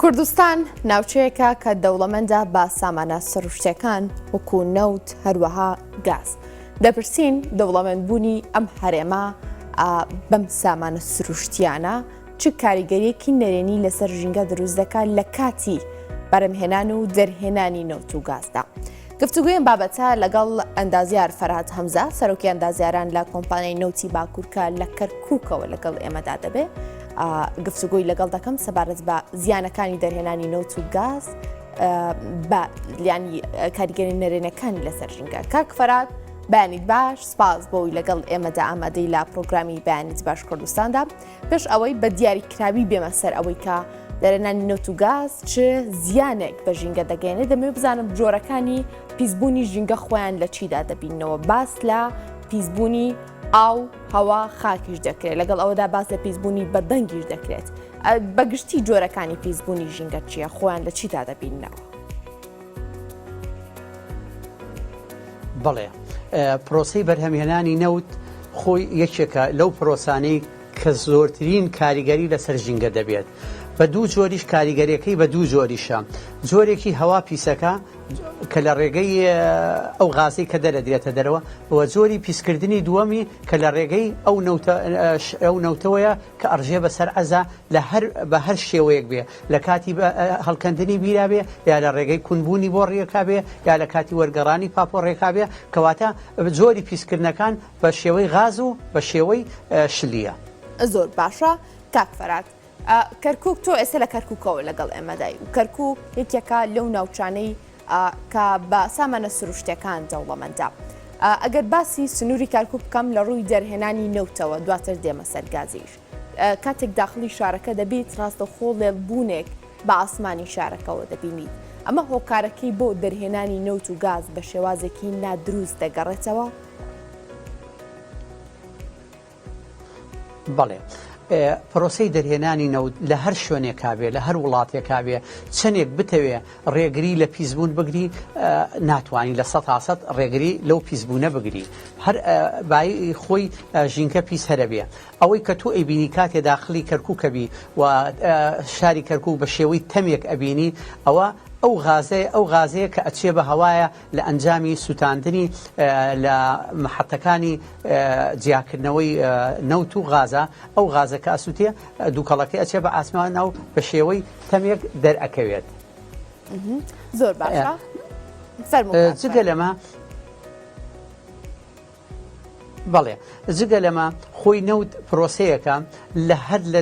کوردستان ناوچەیەکە کە دەوڵەمەندە بە سامانە سروشتیەکان وەکو نەوت هەروەها گاز. دەپرسین دەوڵەمەندبوونی ئەم هەرێمە بەم سامانە سروشتیانە چ کاریگەریەکی نەرێنی لەسەر ژینگە دروست دەکات لە کاتی بەرەمهێنان و دەرهێنانی نەوت و گازدا. گفتوگۆی ئەم بابەتە لەگەڵ ئەندازیار فەرهاد هەمزە سەرۆکی ئەندازیاران لە کۆمپانیای نەوتی باکوورکە لە کەرکووکەوە لەگەڵ ئێمەدا دەبێ گفتوگۆی لەگەڵ دەکەم سەبارەت بە زیانەکانی دەرهێنانی نەوت و گاز بە لیانی کاریگەری نەرێنەکانی لەسەر ژینگە کاک فەرات بەیانیت باش سپاس بۆی لەگەڵ ئێمەدا ئامادەی لە پرۆگرامی بەیانیت باش کوردستاندا پێش ئەوەی بە دیاریکراوی بێمە سەر ئەوەی کە دەرهێنانی نەوت و گاز چ زیانێک بە ژینگە دەگەیەنێت، دەمەوێت بزانم جۆرەکانی پیسبوونی ژینگە خۆیان لە چیدا دەبیننەوە، باس لە پیسبوونی ئاو، هەوا، خاکیش دەکرێت، لەگەڵ ئەوەدا باس لە پیسبوونی بەدەنگیش دەکرێت. بە گشتی جۆرەکانی پیسبوونی ژینگە چییە، خۆیان لە چیدا دەبیننەوە؟ بەڵێ، پرۆسەی بەرهەمهێنانی نەوت خۆی یەکێکە لەو پرۆسانەی کە زۆرترین کاریگەری لەسەر ژینگە دەبێت. بە دوو جۆریش کاریگەریەکەی بە دوو جۆریشە. جۆرێکی هەوا پیسەکە کە لە ڕێگەی ئەو غازەی کە دەرەدرێتە دەرەوە و جۆری پیسکردنی دووەمی کە لە ڕێگەی ئەو نەوتە ئەو نەوتەوەیە کە ئەڕژێ بەسەر عەزا لە هەر بە هەر شێوەیەک بێ لە کاتی هەڵکەندنی بیرا بێ یا لە ڕێگەی کونبوونی بۆڕییەکا بێ یا لە کاتی وەرگەڕانی پاپۆڕێکا بێ کەواتە جۆری پیسکردنەکان بە شێوەی غاز و بە شێوەی شلیە. زۆر باشە کاک فەرات. کەرکوک تۆ ئێستا لە کەرکوکەوە لەگەڵ ئێمەدای و کەرکوک یەکێکە لەو ناوچانەی کە بە سامانە سروشتەکان دەوڵەمەندە. ئەگەر باسی سنووری کەرکوک بکەم لە ڕووی دەرهێنانی نەوتەوە دواتر دێمە سەر گازیش. کاتێک داخڵی شارەکە دەبیت ڕاستەوخۆ لێڵبوونێک بە ئاسمانی شارەکەوە دەبینیت. ئەمە هۆکارەکەی بۆ دەرهێنانی نەوت و گاز بە شێوازێکی نادروست دەگەڕێتەوە؟ بەڵێ. پرۆسەی دەرهێنانی نەوت لە هەر شوێنێکا بێ، لە هەر وڵاتێکا بێ، چەندێک بتەوێ ڕێگری لە پیسبوون بگری، ناتوانی لە سەتا سەد ڕێگری لەو پیسبوونە بگری. هەر بایی خۆی ژینگە پیس هەر ئەبێ. ئەوەی کە تۆ ئەیبینی کاتێ داخڵی کەرکووک ئەبی و شاری کەرکووک بە شێوەی تەمێک ئەبینی، ئەوە ئەو غازەیە، ئەو غازەیە کە ئەچێ بە هەوایە لە ئەنجامی سووتاندنی لە محەتەکانی جیاکردنەوەی نەوت و غازە، ئەو غازە کە ئەسووتێ دووکەڵەکەی ئەچێ بە ئاسمانە و بە شێوەی تەمێک دەرئەکەوێت. زۆر باشە. فەرموو جگە لەمە بەڵێ جگە لەمە خۆی نەوت پرۆسەیەکە لە هەر لە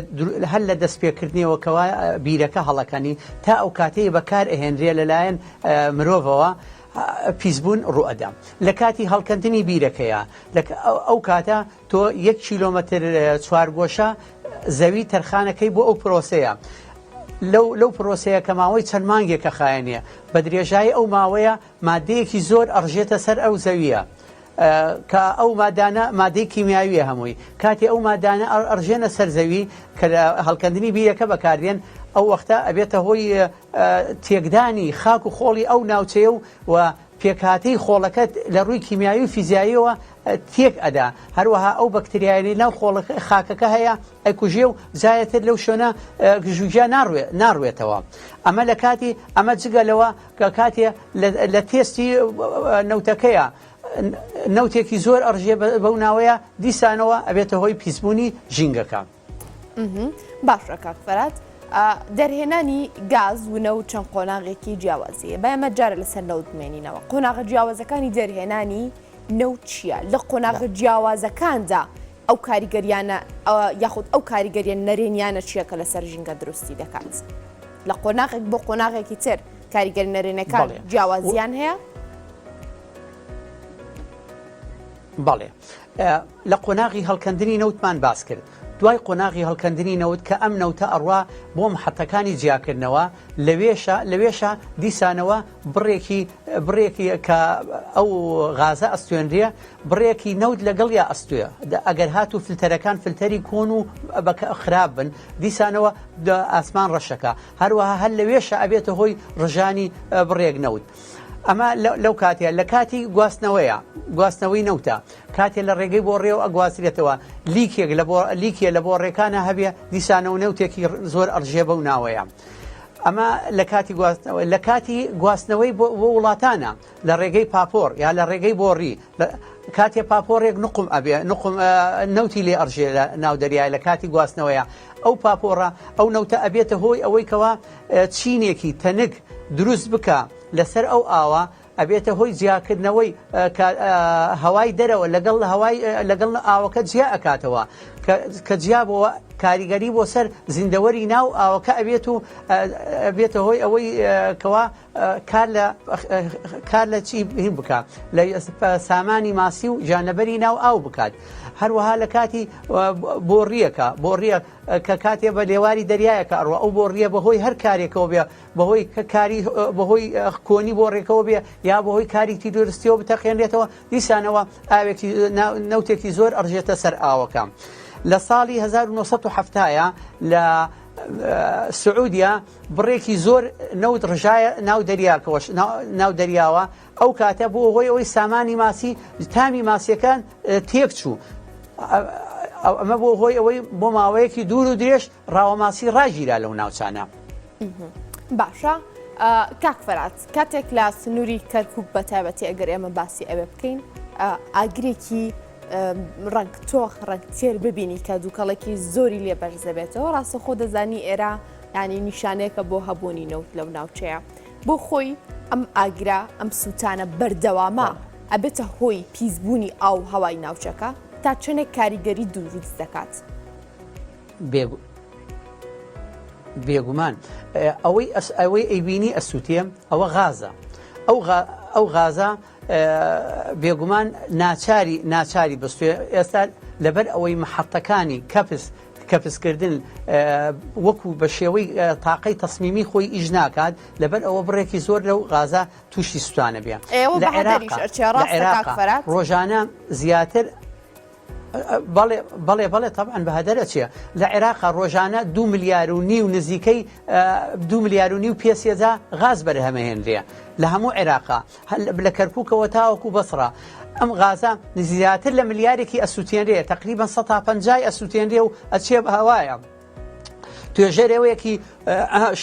هەر لە دەستپێکردنیەوە کەوا بیرەکە هەڵەکەنی تا ئەو کاتەی بەکار ئەهێنرێ لەلایەن مرۆڤەوە پیسبوون ڕوئەدا لە کاتی هەڵکەندنی بیرەکەیە ئەو کاتە تۆ یەک کیلۆمەتر چوارگۆشە زەوی تەرخانەکەی بۆ ئەو پرۆسەیە لەو لەو پرۆسەیە کە ماوەی چەند مانگێکە خایەنێ بە درێژایی ئەو ماوەیە مادەیەکی زۆر ئەڕژێتە سەر ئەو زەویە کە ئەو مادانە مادەی کیمیاویە هەمووی کاتێ ئەو مادانە ئەڕژێنە سەر زەوی کە لە هەڵکەندنی بیرەکە بەکاردێن ئەو وەختە ئەبێتە هۆی تێکدانی خاک و خۆڵی ئەو ناوچەیە و و پێکهاتەی خۆڵەکە لە ڕووی کیمیاوی و فیزیاییەوە تێک ئەدا هەروەها ئەو بەکتریایانەی ناو خۆڵەکە خاکەکە هەیە ئەیکوژێ و جارێتر لەو شوێنە گژوگیا ناڕوێ ناڕوێتەوە ئەمە لە کاتی ئەمە جگە لەوە کە کاتێ لە تێستی نەوتەکەیە نەوتێکی زۆر ئەڕژێ بەو ناوەیە دیسانەوە ئەبێتە هۆی پیسبوونی ژینگەکە. باشە کاک فەرات دەرهێنانی گاز و نەوت چەند قۆناغێکی جیاوازیە با ئێمە جارە لەسەر نەوت بمێنینەوە قۆناغە جیاوازەکانی دەرهێنانی نەوت چییە لە قۆناغە جیاوازەکاندا ئەو کاریگەریانە یاخود ئەو کاریگەریە نەرێنیانە چییە کە لەسەر ژینگە دروستی دەکات لە قۆناغێک بۆ قۆناغێکی تر کاریگەری نەرێنەکان جیاوازیان هەیە؟ بەڵێ لە قۆناغی هەڵکەندنی نەوتمان باس کرد دوای قۆناغی هەڵکەندنی نەوت کە ئەم نەوتە ئەڕوا بۆ محەتەکانی جیاکردنەوە لەوێشە لەوێشە دیسانەوە بڕێکی بڕێکی کە ئەو غازە ئەستێنرێ بڕێکی نەوت لەگەڵیا ئەستوێ ئەگەر هاتوو فلتەرەکان فلتەری کۆن و خراپ بن دیسانەوە ئاسمان ڕەشەکە هەروەها هەر لەوێشە ئەبێتە هۆی ڕژانی بڕێک نەوت. ئەمە لەو کاتەیە لە کاتی گواستنەوەیە گواستنەوەی نەوتە کاتێ لە ڕێگەی بۆ ڕێو ئەگوازرێتەوە لیکێک لە بۆ لیکێ لە بۆ ڕێکانە هەبێ دیسانەوە نەوتێکی زۆر ئەڕژێ بەو ناوەیە. ئەمە لە کاتی گواستنەوە لە کاتی گواستنەوەی بۆ وڵاتانە لە ڕێگەی پاپۆڕ یا لە ڕێگەی بۆڕی کاتێ پاپۆڕێک نقم ئەبێ نقم نەوتی لێ ئەڕژێ لە ناو دەریای لە کاتی گواستنەوەیە ئەو پاپۆڕە ئەو نەوتە ئەبێتە هۆی ئەوەی کەوا چینێکی تەنک دروست بکە لەسەر ئەو ئاوە ئەبێتە هۆی جیاکردنەوەی هەوای دەرەوە لەگەڵ هەوای لەگەڵ ئاوەکە جیا ئەکاتەوە کە جیا بۆوە کاریگەری بۆ سەر زیندەوەری ناو ئاوەکە ئەبێت و ئەبێتە هۆی ئەوەی کەوا کار لە کار لە چی هین بکە لە سامانی ماسی و گیانلەبەری ناو ئاو بکات هەروەها لە کاتی بۆڕیەکە بۆڕیە کە کاتێ بە لێواری دەریایەکە ئەڕوە ئەو بۆڕیە بەهۆی هەر کارێکەوە بێ بەهۆی کاری بەهۆی کۆنی بۆڕێکەوە بێ یا بەهۆی کاری تیرۆرستیەوە بتەقێنرێتەوە دیسانەوە ئاوێکی نەوتێکی زۆر ئەڕژێتە سەر ئاوەکە لە ساڵی 1970 لە سعودیا بڕێکی زۆر نەوت ڕژایە ناو دەریاکەوەش ناو دەریاوە ئەو کاتە بۆ هۆی ئەوەی سامانی ماسی تامی ماسیەکان تێک چوو ئەمە بۆ هۆی ئەوەی بۆ ماوەیەکی دوور و درێژ ڕاوەماسی ڕاگیرا لەو ناوچانە. باشە کاک فەرات کاتێک لە سنووری کەرکک بە تایبەتی ئەگەر ئێمە باسی ئەوێ بکەین ئاگرێکی ڕنگ تۆخ ڕنگ تێر ببینی کە دووکەڵێکی زۆری لێ بەرز دەبێتەوە ڕاستەخۆ دەزانی ئێرە ینی نیشانەیەکە بۆ هەبوونی نەوت لەو ناوچەیە بۆ خۆی ئەم ئاگرە ئەم سووتانە بەردەوامە ئەبێتە هۆی پیسبوونی ئاو هەوای ناوچەکە تا چەندێک کاریگەری دروست دەکات. بێگومان ئەوەی ئەوەی ئەیبینی ئەسووتێ ئەوە غازە ئەو ئەو غازە بێگومان ناچاری ناچاری بستێ ئێستا لەبەر ئەوەی محەتەکانی کەپس کەپسکردن وەکو بە شێوەی تاقەی تەسمیمی خۆی ئیش ناکات لەبەر ئەوە بڕێکی زۆر لەو غازە تووشی سوتانە بێ لە عێراق ڕۆژانە زیاتر بەڵێ بەڵێ بەڵێ تەبعەن بە هەدەر ئەچێ لە عێراقا ڕۆژانە دو ملیار و نیو نزیکەی دو ملیار و نیو پێ سێجا غاز بەرهەمەهێنرێ لە هەموو عێراقا لە کەرکووکەوە تاوەکو بەسڕە ئەم غازە زیاتر لە ملیارێکی ئەسووتێنرێ تقریبا 150 ئەسووتێنرێ و ئەچێ بە هەوایە. توێژەرەوەیەکی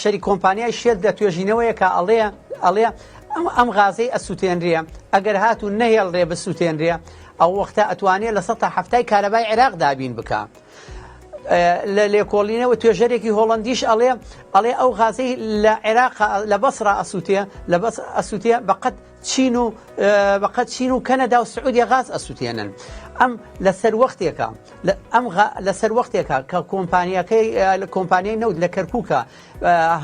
شەری کۆمپانیای شێل لە توێژینەوەیەکە ئەڵێ ئەڵێ ئەم ئەم غازەی ئەسووتێنرێ ئەگەر هاتوو نەهێڵرێ بسووتێنرێ ئەو وەختە ئەتوانێ لە سە هەفتای کارەبای عێراق دابین بکە. لە لێکۆڵینەوە توێژەرێکی هۆڵندیش ئەڵێ ئەڵێ ئەو غازەی لە عێراق لە بەسرا ئەسووتێ لە بەس ئەسووتێ بەقەت چین و بەقەت چین و کەنەدا و سعودیە غاز ئەسووتێنن ئەم لەسەر وەختێکە ئەم لەسەر وەختێکە کە کۆمپانیەکەی کۆمپانیای نەوت لە کەرکووکە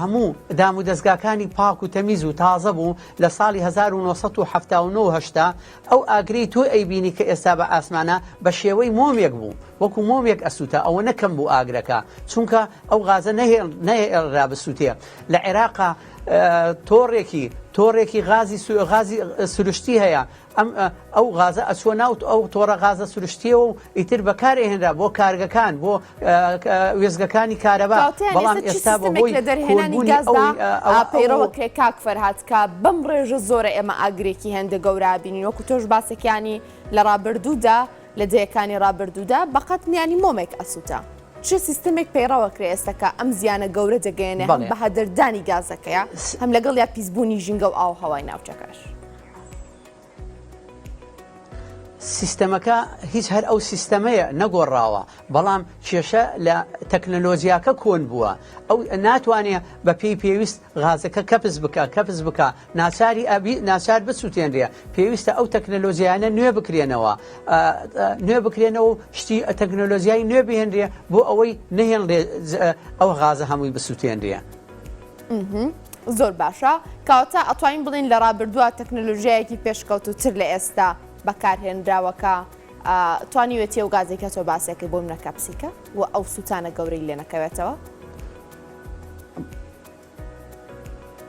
هەموو دام و دەستگاکانی پاک و تەمیز و تازە بوو لە ساڵی 1970 ئەو ئاگری تۆ ئەیبینی کە ئێستا بە ئاسمانە بە شێوەی مۆمێک بوو وەکو مۆمێک ئەسووتە ئەوە نەکەم بوو ئاگرەکە چونکە ئەو غازە نەهێڵرا بسووتێ لە عێراقا تۆڕێکی تۆڕێکی غازی غازی سروشتی هەیە ئەم ئەو غازە ئەچوە ناو ئەو تۆڕە غازە سروشتیەوە و ئیتر بەکارئێنرا بۆ کارگەکان بۆ وێزگەکانی کارەبا بەڵام ئێستا بەهۆی لە دەرهێنانی گازدا پەیڕەوە کرێ کاک فەرهاد کە بەم ڕێژە زۆرە ئێمە ئاگرێکی هێندە گەورە بینین وەکو تۆش باسەکانی لە ڕابردوودا لە دەیەکانی ڕابردوودا بەقەت میانی مۆمێک ئەسووتا. چ سیستمێک پەیڕەو ئەکرێ ئێستا کە ئەم زیانە گەورە دەگەیەنێ هەم بە هەدەردانی گازەکەیە هەم لەگەڵیا پیسبوونی ژینگە و ئاووهەوای ناوچەکەش؟ سیستەمەکە هیچ هەر ئەو سیستەمەیە نەگۆڕاوە بەڵام کێشە لە تەکنەلۆجیاکە کۆن بووە ئەو ناتوانێ بە پێی پێویست غازەکە کەپس بکە کەپس بکە ناچاری ئەبی ناچار بسوتێنرێ پێویستە ئەو تەکنەلۆجیایانە نوێ بکرێنەوە نوێ بکرێنەوە و شتی تەکنەلۆجیای نوێ بهێنرێ بۆ ئەوەی نەهێنرێ ئەو غازە هەمووی بسوتێنرێ. زۆر باشە کەواتە ئەتوانین بڵێین لە ڕابردووە تەکنەلۆژیایەکی پێشکەوتووتر لە ئێستا بەکارهێنراوە کە توانیوێتی ئەو گازەی کە تۆ باسێکی بۆم نەکە پسیکە و ئەو سووتانە گەورەی لێ نەکەوێتەوە؟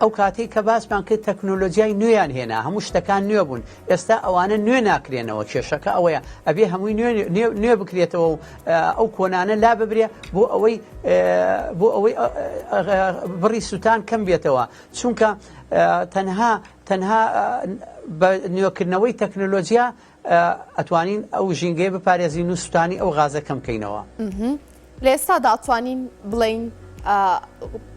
ئەو کاتەی کە باسمان کرد تەکنۆلۆجیای نوێیان هێنا هەموو شتەکان نوێ بوون ئێستا ئەوانە نوێ ناکرێنەوە کێشەکە ئەوەیە ئەبێ هەمووی نوێ بکرێتەوە و ئەو کۆنانە لا ببرێ بۆ ئەوەی بۆ ئەوەی بڕی سووتان کەم بێتەوە چونکە تەنها تەنها بە نوێکردنەوەی تەکنۆلۆجیا ئەتوانین ئەو ژینگەیە بپارێزین و سوتانی ئەو غازە کەم کەینەوە. لە ئێستادا ئەتوانین بڵێین.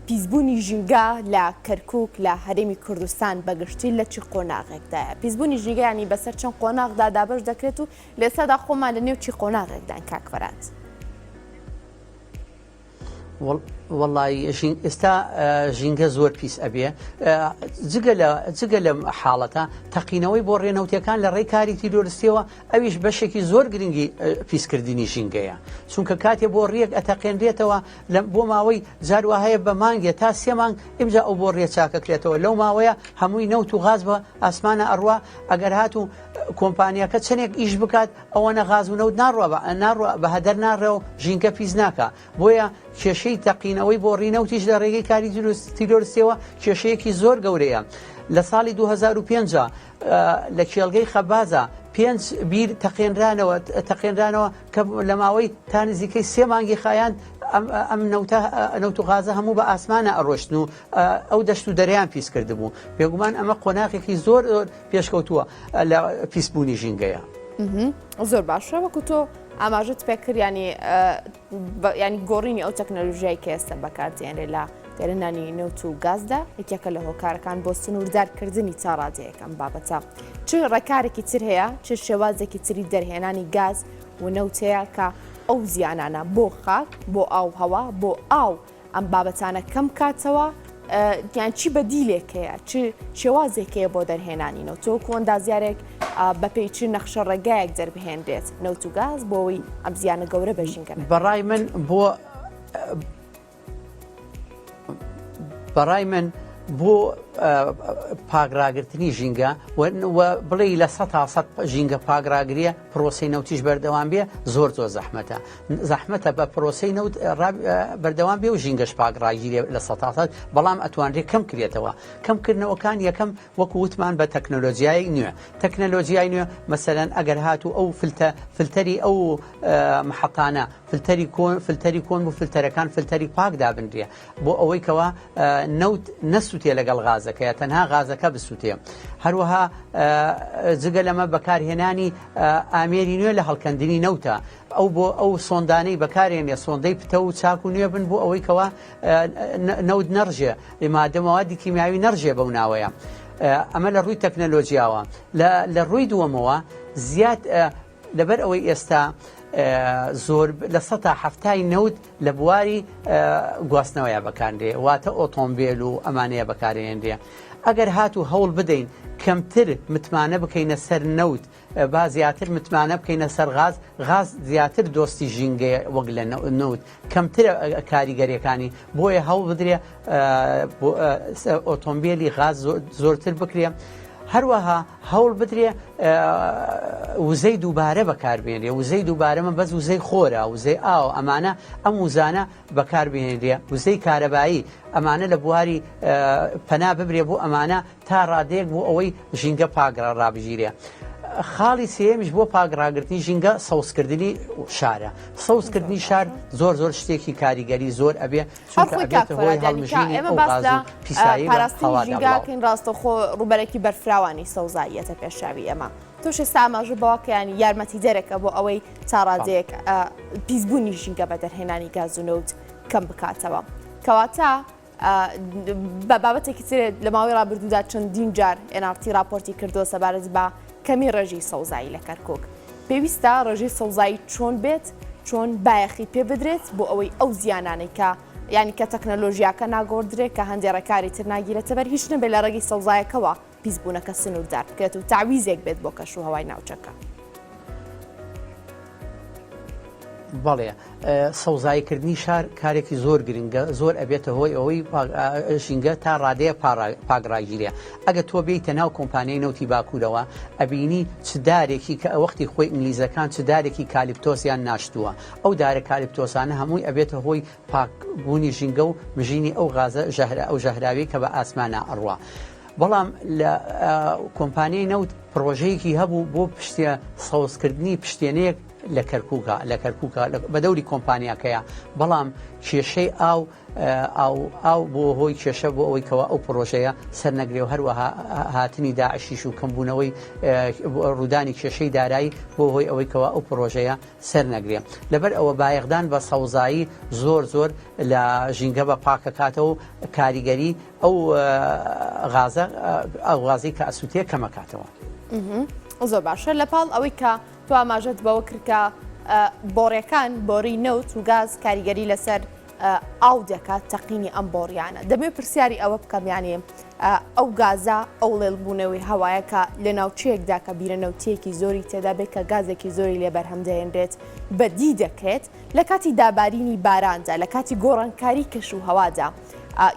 پیسبوونی ژینگە لە کەرکوک لە هەرێمی کوردستان بەگشتی لە چی قۆناغێکدایە؟ پیسبوونی ژینگە یانی بەسەر چەند قۆناغدا دابەش دەکرێت و لە ئێستادا خۆمان لە نێو چی قۆناغێکداین کاک فەرات؟ وەڵی ئێستا ژینگە زۆر پیس ئەبێ جگە لە جگە لەم حاڵەتە تەقینەوەی بۆ ڕێنەوتەکان لە ڕێی کاری تیرۆرستیەوە ئەویش بەشێکی زۆر گرنگی پیسکردنی ژینگەیە چونکە کاتێ بۆ ڕیەک ئەتەقێنرێتەوە لە بۆ ماوەی جار وا هەیە بە مانگێ تا سێ مانگ ئمجا ئەو بۆ ڕێ چاکەکرێتەوە لەو ماوەیە هەمووی نەوت و غاز بە ئاسمانە ئەڕوا ئەگەر هاتوو کۆمپانیاکە چەندێک ئیش بکات ئەوەنە غاز و نەوت ناڕوا بە ناڕوا بە هەدەر ناڕێ و ژینگە پیس ناکا بۆیە کێشەی تەقینەوەی بۆڕی نەوتیش لە ڕێگەی کاری تیرۆرستیەوە کێشەیەکی زۆر گەورەیە لە ساڵی 2005 لە کێڵگەی خەبازە پێنج بیر تەقێنرانەوە تەقێنرانەوە کە لە ماوەی تا نزیکەی سێ مانگی خایاند ئەم نەوتە نەوت و غازە هەموو بە ئاسمانە ئەڕۆشتن و ئەو دەشت و دەریان پیس کردبوو بێگومان ئەمە قۆناغێکی زۆر زۆر پێشکەوتووە لە پیسبوونی ژینگەیە. زۆر باشە وەکو تۆ ئاماژەت پێکرد ینی ینی گۆڕینی ئەو تەکنەلۆژیای کە ئێستا بەکاردێنرێ لە دەرهێنانی نەوت و گازدا یەکێکە لە هۆکارەکان بۆ سنووردارکردنی تا ڕادەیەک ئەم بابەتە. چ ڕێکارێکی تر هەیە، چ شێوازێکی تری دەرهێنانی گاز و نەوت هەیە کە ئەو زیانانە بۆ خاک، بۆ ئاو هەوا، بۆ ئاو ئەم بابەتانە کەم بکاتەوە؟ یان چی بەدیلێک هەیە، چ شێوازێک هەیە بۆ دەرهێنانی نەوت؟ تۆ وەکو ئەندازیارێک بەپێی چ نەخشە ڕێگایەک دەربهێنرێت نەوت و گاز بۆ ئەوەی ئەم زیانە گەورە بە ژینگە نەکات؟ بەڕای من بۆ بەڕای من بۆ پاک ڕاگرتنی ژینگە و بڵێ لە سە تا سە ژینگە پاک ڕاگریە پرۆسی نەوتیش بەردەوام بێ زۆر زۆر زەحمەتە زەحمەتە بە پرۆسی نەوت بەردەوام بێ و ژینگەش پاک ڕاگیرێ لە سە تا سە بەڵام ئەتوانرێت کەم کرێتەوە کەمکردنەوەکان یەکەم وەکو وتمان بە تەکنەلۆجیای نوێ تەکنەلۆجیای نوێ مەسەلەن ئەگەر هاتوو ئەو فلتە فلتەری ئەو محەتانە فلتەری کۆن فلتەری کۆن بوو فلتەرەکان فلتەری پاک دابنرێ بۆ ئەوەی کەوا نەوت نەسووتێ لەگەڵ غازەکەیە تەنها غازەکە بسووتێ هەروەها جگە لەمە بەکارهێنانی ئامێری نوێ لە هەڵکەندنی نەوتە ئەو بۆ ئەو سۆندانەی بەکارێنێ سۆندەی پتە و چاک و نوێ بن بۆ ئەوەی کەوا نەوت نەڕژێ مادە مەوادی کیمیاوی نەڕژێ بەو ناوەیە ئەمە لە ڕووی تەکنەلۆجیاوە لە ڕووی دووەمەوە زیاد لەبەر ئەوەی ئێستا زۆر لە سەتا هەفتای نەوت لە بواری گواستنەوەیە بەکاندێ واتە ئۆتۆمبیل و ئەمانەیە بەکارێنرێ ئەگەر هات و هەوڵ بدەین کەمتر متمانە بکەینە سەر نەوت با زیاتر متمانە بکەینە سەر غاز، غاز زیاتر دۆستی ژینگەیە وەک لە نەوت، کەمترە کاریگەریەکانی، بۆیە هەوڵبدرێ ئۆتۆمبێلی غاز زۆرتر بکرێ، هەروەها هەوڵ بدرێ وزەی دووبارە بەکاربێنرێ، وزەی دووبارە مەبەست وزەی خۆرە، وزەی ئاو، ئەمانە ئەم وزانە بەکاربهێنرێ، وزەی کارەبایی، ئەمانە لە بواری پەنا ببرێ بۆ ئەمانە تا ڕادەیەک بۆ ئەوەی ژینگە پاک ڕابگیرێ. خاڵی سێیەمیش بۆ پاک ڕاگرتنی ژینگە سەوزکردنی شارە. سەوزکردنی شار زۆر زۆر شتێکی کاریگەری زۆر ئەبێ چونکە ئەبێتە هۆی هەڵمژینی ئەو غاز و پیسایی بە هەوادا بڵاو. ڕاستەوخۆ ڕووبەرێکی بەرفراوانی سەوزاییەتە پێش چاوی ئێمە. تۆش ئێستا ئاماژە بەوە کە یانی یارمەتیدەرێکە بۆ ئەوەی تا ڕادەیەک پیسبوونی ژینگە بە دەرهێنانی گاز و نەوت کەم بکاتەوە. کەواتە بە بابەتێکی تر لە ماوەی ڕابردوودا چەندین جار NRT راپۆرتی کردووە سەبارەت بە کەمی ڕێژەی سەوزایی لە کەرکک. پێویستە ڕێژەی سەوزایی چۆن بێت، چۆن بایەخی پێ بدرێت بۆ ئەوەی ئەو زیانانەی کە یانی کە تەکنەلۆژیاکە ناگۆڕدرێت کە هەندێ ڕێکاری تر ناگیرێتەبەر هیچ نەبێت لە ڕێگەی سەوزایەکەوە پیسبوونەکە سنووردار بکرێت و تەعویزێک بێت بۆ کەشوهەوای ناوچەکە. بەڵێ سەوزاییکردنی شار کارێکی زۆر گرنگە زۆر ئەبێتە هۆی ئەوەی ژینگە تا ڕادەیە پاک ڕاگیرێ ئەگە تۆ بێیتە ناو کۆمپانیای نەوتی باکوورەوە ئەبینی چ دارێکی کە وەختی خۆی ئینگلیزەکان چ دارێکی کالیپتۆسیان ناشتووە ئەو دارە کالیپتۆسانە هەمووی ئەبێتە هۆی پاکبوونی ژینگە و مژینی ئەو غازە ژەهرە ئەو ژەهراوی کە بە ئاسمانە ئەڕوا بەڵام لە کۆمپانیای نەوت پڕۆژەیەکی هەبوو بۆ پشتێ سەوزکردنی پشتێنەیەک. لە کەرکووکە لە کەرکووکە بە دەوری کۆمپانیاکەیە بەڵام کێشەی ئاو ئاو ئاو بۆ هۆی کێشە بۆ ئەوەی کەوا ئەو پڕۆژەیە سەر نەگرێ و هەروەها هاتنی داعشیش و کەمبوونەوەی ڕوودانی کێشەی دارایی بۆ هۆی ئەوەی کەوا ئەو پڕۆژەیە سەر نەگرێ لەبەر ئەوە بایەخدان بە سەوزایی زۆر زۆر لە ژینگە بە پاکەکاتەوە و کاریگەری ئەو غازە ئەو غازی کە ئەسووتێ کەمەکاتەوە. زۆر باشە لە پاڵ ئەوەی کە تۆ ئاماژەت بەوە کرد کە بۆڕیەکان بۆری نەوت و گاز کاریگەری لەسەر ئاو دەکات تەقینی ئەم بۆڕیانە دەمێ پرسیاری ئەوە بکەم یانێ ئەو گازە ئەو ڵێڵبوونەوەی هەوایە کە لە ناوچەیەکدا کە بیرە نەوتیەکی زۆری تێدا بێت کە گازێکی زۆری لێ بەرهەم دەهێنرێت بەدی دەکرێت لە کاتی دابارینی باراندا لە کاتی گۆڕانکاری کەش و هەوادا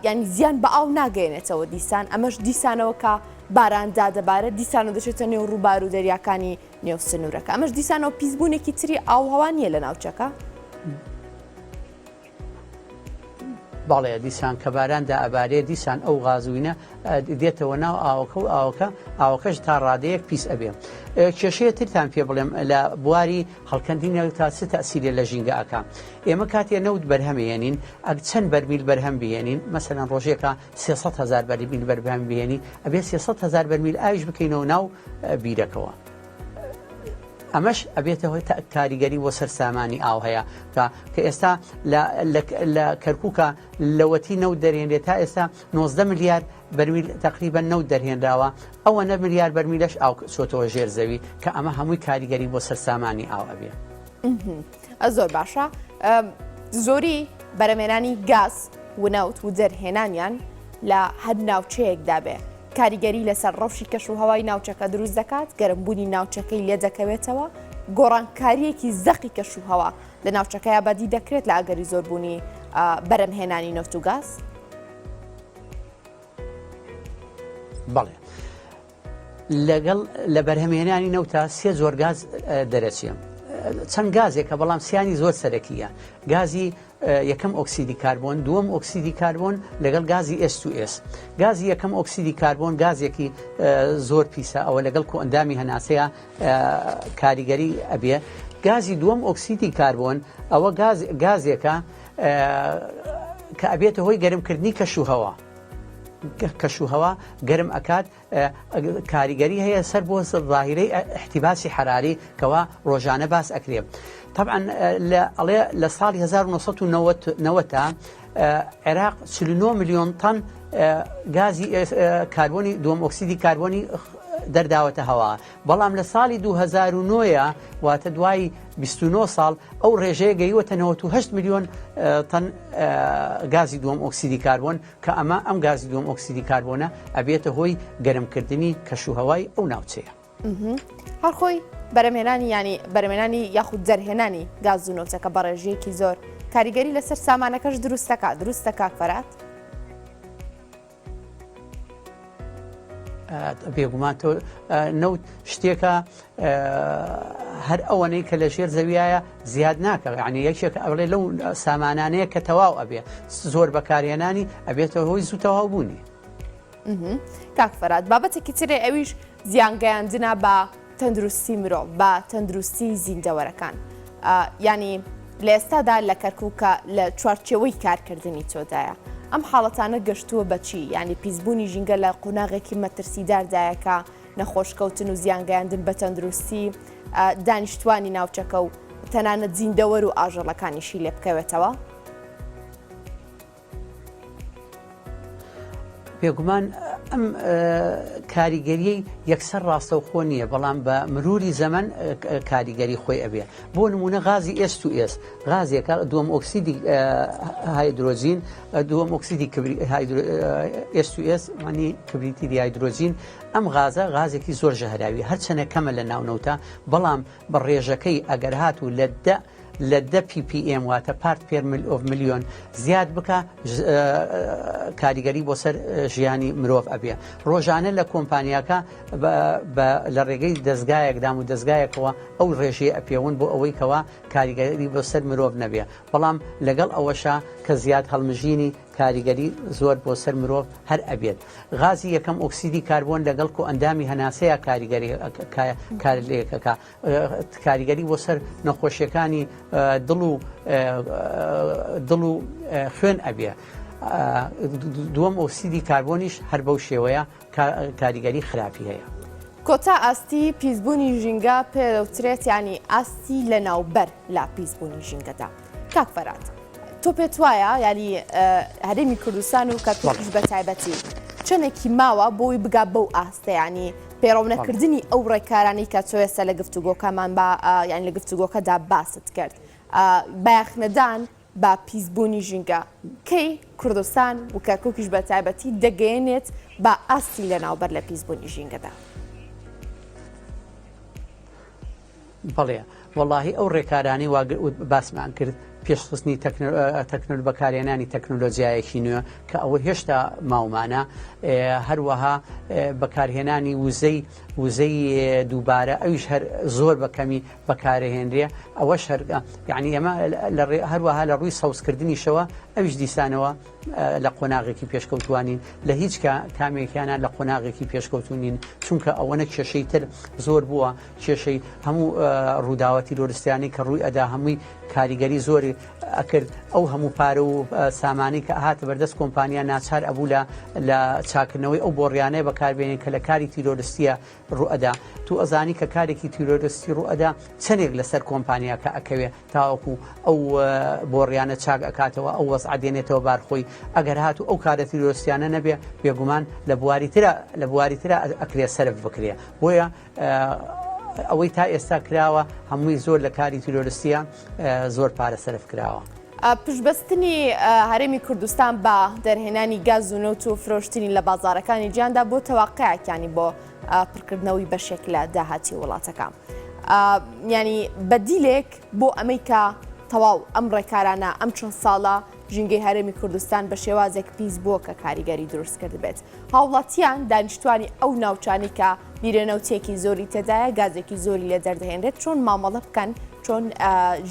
ینی زیان بە ئاو ناگەێنێتەوە دیسان ئەمەش دیسانەوە کە باران دادەبارێت دیسانەوە دەچێتە نێو ڕووبار و دەریاکانی نێو سنوورەکە ئەمەش دیسانەوە پیسبوونێکی تری ئاوهەوا نییە لە ناوچەکە؟ بەڵێ دیسان کە باران دائەبارێ دیسان ئەو غازوینە دێتەوە ناو ئاوەکە و ئاوەکە ئاوەکەش تا ڕادەیەک پیس ئەبێ کێشەیە ترتان پێ بڵێم لە بواری هەڵکەندنی نەوت تا چ تەسیرێ لە ژینگە ئەکا ئێمە کاتێ نەوت بەرهەمێنین ئەگ چەند بەرمیل بەرهەم بهێنین مەسەلەن ڕۆژێکە 300 هزار بەرمیل بەرهەم بهێنی ئەبێ 300 هزار بەرمیل ئاویش بکەینەوە ناو بیرەکەوە ئەمەش ئەبێتە هۆی کاریگەری بۆ سەر سامانی ئاو هەیە کە کە ئێستا لە کەرکووکە لەوەتی نەوت دەرێنرێت تا ئێستا 19 ملیار بەرمیل تقریبا نەوت دەرهێنراوە ئەوە نە ملیار بەرمیلەش ئاو چۆتەوە ژێر زەوی کە ئەمە هەمووی کاریگەری بۆ سەر سامانی ئاو ئەبێ. زۆر باشە زۆری بەرەمێنانی گاز ونەوت و دەرهێنانیان لە هەر ناوچەیەکدا بێ کاریگەری لەسەر ڕەوشی کەش و هەوای ناوچەکە دروست دەکات، گەرمبوونی ناوچەکەی لێدەکەوێتەوە، گۆڕانکارییەکی زەقی کەش و هەوا لە ناوچەکەیا بەدی دەکرێت لە ئەگەری زۆربوونی بەرەمهێنانی نەوت و گاز. بەڵێ لەگەڵ لە بەرهەمهێنانی نەوتا سێ جۆر گاز دەرەچێ چەند گازێکە بەڵام سیانی زۆر سەرەکیە گازی یەکەم ئۆکسیدی کاربۆن، دووەم ئۆکسیدی کاربۆن لەگەڵ گازی S two S. گازی یەکەم ئۆکسیدی کاربۆن گازێکی زۆر پیسە ئەوە لەگەڵ کۆئەندامی هەناسەیە کاریگەری ئەبێ. گازی دووەم ئۆکسیدی کاربۆن ئەوە گاز گازێکە کە ئەبێتە هۆی گەرمکردنی کەش و هەوا. کەش و هەوا گەرم ئەکات کاریگەری هەیە سەر بۆ ظاهیرەی احتباسی حراری کەوا ڕۆژانە باس ئەکرێ طبعا لە ئەڵێ لە ساڵی 1990 تا عێراق 49 میلیۆن تەن گازی کاربۆنی دووەم ئۆکسیدی کاربۆنی دەرداوەتە هەوا بەڵام لە ساڵی 2009 واتە دوای 29 ساڵ ئەو ڕێژەیە گەیوەتە 98 میلیۆن تەن گازی دووەم ئۆکسیدی کاربۆن کە ئەمە ئەم گازی دووەم ئۆکسیدی کاربۆنە ئەبێتە هۆی گەرمکردنی کەشوهەوای ئەو ناوچەیە. هەر خۆی بەرەمێنانی ینی بەرەمێنانی یاخود دەرهێنانی گاز و نەوتەکە بە ڕێژەیەکی زۆر کاریگەری لەسەر سامانەکەش دروستەکە دروستە کاک فەرات؟ بێگومان تۆ نەوت شتێکە هەر ئەوەنەی کە لە ژێر زەویایە زیاد ناکە یعنی یەکێک ئەڵێ لەو سامانانەیە کە تەواو ئەبێ زۆر بەکارهێنانی ئەبێتە هۆی زوو تەواو بوونی. کاک فەرات بابەتێکی ترێ ئەویش زیانگەیاندنە بە تەندروستی مرۆڤ بە تەندروستی زیندەوەرەکان ینی لە ئێستادا لە کەرکووکە لە چوارچێوەی کارکردنی تۆدایە ئەم حاڵەتانە گەشتووە بەچی ینی پیسبوونی ژینگە لە قۆناغێکی مەترسیداردایەکە نەخۆشکەوتن و زیانگەیاندن بە تەندروستی دانیشتوانی ناوچەکە و تەنانەت زیندەوەر و ئاژەڵەکانیشی لێ بکەوێتەوە. بێگومان ئەم کاریگەریەی یەکسەر ڕاستەوخۆ نییە بەڵام بە مروری زەمەن کاریگەری خۆی ئەبێ بۆ نمونە غازی S two S غازێکە دووەم ئۆکسیدی هایدرۆجین دووەم ئۆکسیدی S two S مانی کبریتیدی هایدرۆجین ئەم غازە غازێکی زۆر ژەهراوی هەرچەنە کەمە لە ناو نەوتە بەڵام بە ڕێژەکەی ئەگەر هاتوو لە دە لە دە ppm واتە part per of million زیاد بکە کاریگەری بۆ سەر ژیانی مرۆڤ ئەبێ ڕۆژانە لە کۆمپانیاکە لە ڕێگەی دەستگایەک دام و دەستگایەکەوە ئەو ڕێژەیە ئەپێون بۆ ئەوەی کەوا کاریگەری بۆ سەر مرۆڤ نەبێ بەڵام لەگەڵ ئەوەشا کە زیاد هەڵمژینی. کاریگەری زۆر بۆ سەر مرۆڤ هەر ئەبێت. غازی یەکەم ئۆکسیدی کاربۆن لەگەڵ کۆئەندامی هەناسەیا کاریگەری کارلێکەکە کاریگەری بۆ سەر نەخۆشیەکانی دڵ و دڵ و خوێن ئەبێ. دووەم ئۆکسیدی کاربۆنیش هەر بەو شێوەیە کاریگەری خراپی هەیە. کۆتا ئاستی پیسبوونی ژینگە پێدەوترێت یانی ئاستی لەناوبەر لە پیسبوونی ژینگەدا. کاک فەرات تۆ پێت وایە یانی هەرێمی کوردستان و کەرکوکیش بە تایبەتی چەندێکی ماوە بۆی بگا بەو ئاستە ینی پەیڕەونەکردنی ئەو ڕێکارانەی کە تۆ ئێستا لە گفتوگۆکەمان بە یان لە گفتوگۆکەدا باست کرد بایەخنەدان بە پیسبوونی ژینگە کەی کوردستان و کەرکوکیش بە تایبەتی دەگەیەنێت بە ئاستی لەناوبەر لە پیسبوونی ژینگەدا؟ بەڵێ وەڵاهی ئەو ڕێکارانەی وا باسمان کرد پێشخستنی تەکنۆل بەکارهێنانی تەکنۆلۆجیایەکی نوێ کە ئەوە هێشتا ماومانە هەروەها بەکارهێنانی وزەی وزەی دووبارە ئەویش هەر زۆر بە کەمی بەکارهێنرێ ئەوەش هەر یعنی ئێمە هەروەها لە ڕووی سەوزکردنیشەوە ئەویش دیسانەوە لە قۆناغێکی پێشکەوتوانین لە هیچ کامێکیانە لە قۆناغێکی پێشکەوتونین چونکە ئەوەنە کێشەی تر زۆر بووە کێشەی هەموو ڕووداوە تیرۆرستیانەی کە ڕووی ئەدا هەمووی کاریگەری زۆری ئەکرد ئەو هەموو پارە و سامانی کە هاتە بەردەست کۆمپانیا ناچار ئەبوو لە لە چاکردنەوەی ئەو بۆڕیانەیە بەکاربێنێت کە لە کاری تیرۆرستیە ڕوئەدا تو ئەزانی کە کارێکی تیرۆرستی ڕوئەدا چەندێک لەسەر کۆمپانیاکە ئەکەوێ تاوەکو ئەو بۆڕیانە چاک ئەکاتەوە ئەو وەزعە دێنێتەوە بار خۆی ئەگەر هاتوو ئەو کارە تیرۆرستیانە نەبێ بێگومان لە بواری ترە لە بواری ترە ئەکرێ سەرف بکرێ بۆیە ئەوەی تا ئێستا کراوە هەمووی زۆر لە کاری تیرۆرستیە زۆر پارە سەرف کراوە. پشتبەستنی هەرێمی کوردستان بە دەرهێنانی گاز و نەوت و فرۆشتنی لە بازاڕەکانی جیهاندا بۆتە واقعێک یانی بۆ پڕکردنەوەی بەشێک لە داهاتی وڵاتەکە. یانی بەدیلێک بۆ ئەمەی کە تەواو ئەم ڕێکارانە ئەم چەند ساڵە ژینگەی هەرێمی کوردستان بە شێوازێک پیس بووە کە کاریگەری دروست کردبێت. هاوڵاتیان دانیشتوانی ئەو ناوچانەی کە بیرە نەوتێکی زۆری تێدایە گازێکی زۆری لێ دەردەهێنرێت چۆن مامەڵە بکەن چۆن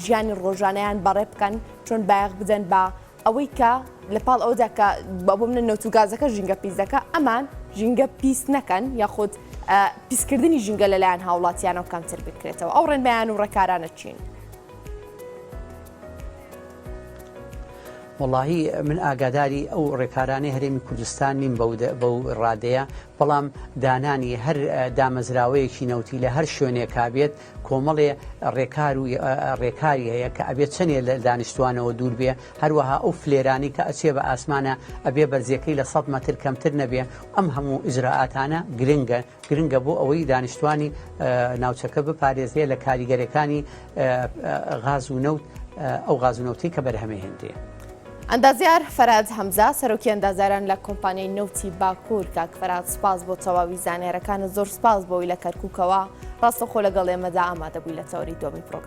ژیانی ڕۆژانەیان بەڕێ بکەن چۆن بایەخ بدەن بە ئەوەی کە لە پاڵ ئەودا کە بۆ منە نەوت و گازەکە ژینگە پیس دەکە ئەمان ژینگە پیس نەکەن یاخود پیسکردنی ژینگە لەلایەن هاوڵاتیانەوە کەمتر بکرێتەوە ئەو ڕێنمایان و ڕێکارانە چین؟ وەڵاهی من ئاگاداری ئەو ڕێکارانەی هەرێمی کوردستان نیم بەو ڕادەیە، بەڵام دانانی هەر دامەزراوەیەکی نەوتی لە هەر شوێنێکا بێت کۆمەڵێ ڕێکار و ڕێکاری هەیە کە ئەبێت چەنێ لە دانیشتوانەوە دوور بێ، هەروەها ئەو فلێرانەی کە ئەچێ بە ئاسمانە ئەبێ بەرزیەکەی لە سەد مەتر کەمتر نەبێ، ئەم هەموو ئیجرائاتانە گرنگە. گرنگە بۆ ئەوەی دانیشتوانی ناوچەکە بپارێزرێ لە کاریگەرەکانی غاز و نەوت ئەو غاز و نەوتەی کە بەرهەمێهێنرێ. ئەندازیار فەرهاد هەمزە، سەرۆکی ئەندازیاران لە کۆمپانیای نەوتی باکوور، کاک فەرهاد سوپاس بۆ تەواوی زانیارەکانت، زۆر سوپاس بۆ ئەوەی لە کەرکوکەوە ڕاستەوخۆ لەگەڵ ئێمەدا ئامادەبووی لە تەوەری دووەمی پرۆگرام.